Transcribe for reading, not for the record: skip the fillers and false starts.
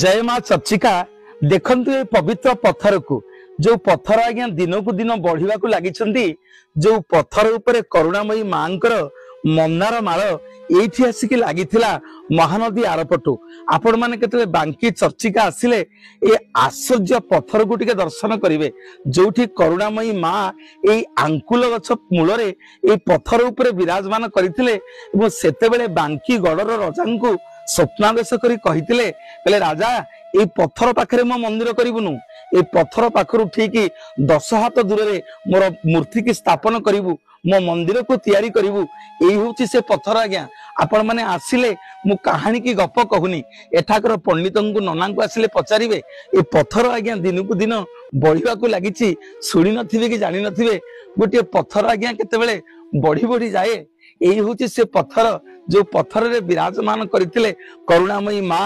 ଜୟ ମା ଚର୍ଚ୍ଚିକା। ଦେଖନ୍ତୁ ଏ ପବିତ୍ର ପଥରକୁ, ଯୋଉ ପଥର ଆଜ୍ଞା ଦିନକୁ ଦିନ ବଢିବାକୁ ଲାଗିଛନ୍ତି, ଯୋଉ ପଥର ଉପରେ କରୁଣାମୟୀ ମାଙ୍କର ମନ୍ଦାର ମାଳ ଏଇଠି ଆସିକି ଲାଗିଥିଲା ମହାନଦୀ ଆରପଟୁ। ଆପଣ ମାନେ କେତେବେଳେ ବାଙ୍କି ଚର୍ଚ୍ଚିକା ଆସିଲେ ଏ ଆଶ୍ଚର୍ଯ୍ୟ ପଥରକୁ ଟିକେ ଦର୍ଶନ କରିବେ, ଯୋଉଠି କରୁଣାମୟୀ ମା ଏଇ ଆଙ୍କୁଲ ଗଛ ମୂଳରେ ଏଇ ପଥର ଉପରେ ବିରାଜମାନ କରିଥିଲେ ଏବଂ ସେତେବେଳେ ବାଙ୍କି ଗଡ଼ର ରଜାଙ୍କୁ ସ୍ୱପ୍ନାଦେଶ କରି କହିଥିଲେ, କହିଲେ ରାଜା, ଏଇ ପଥର ପାଖରେ ମୋ ମନ୍ଦିର କରିବୁନୁ, ଏଇ ପଥର ପାଖରୁ ଠିକ 10 ହାତ ଦୂରରେ ମୋର ମୂର୍ତ୍ତିକି ସ୍ଥାପନ କରିବୁ, ମୋ ମନ୍ଦିରକୁ ତିଆରି କରିବୁ। ଏଇ ହଉଛି ସେ ପଥର ଆଜ୍ଞା। ଆପଣ ମାନେ ଆସିଲେ, ମୁଁ କାହାଣୀ କି ଗପ କହୁନି, ଏଠାକାର ପଣ୍ଡିତଙ୍କୁ ନନାଙ୍କୁ ଆସିଲେ ପଚାରିବେ। ଏ ପଥର ଆଜ୍ଞା ଦିନକୁ ଦିନ ବଢିବାକୁ ଲାଗିଛି। ଶୁଣି ନଥିବେ କି ଜାଣିନଥିବେ, ଗୋଟିଏ ପଥର ଆଜ୍ଞା କେତେବେଳେ ବଢି ବଢି ଯାଏ। ଏଇ ହଉଛି ସେ ପଥର, ଯୋଉ ପଥରରେ ବିରାଜମାନ କରିଥିଲେ କରୁଣାମୟୀ ମା।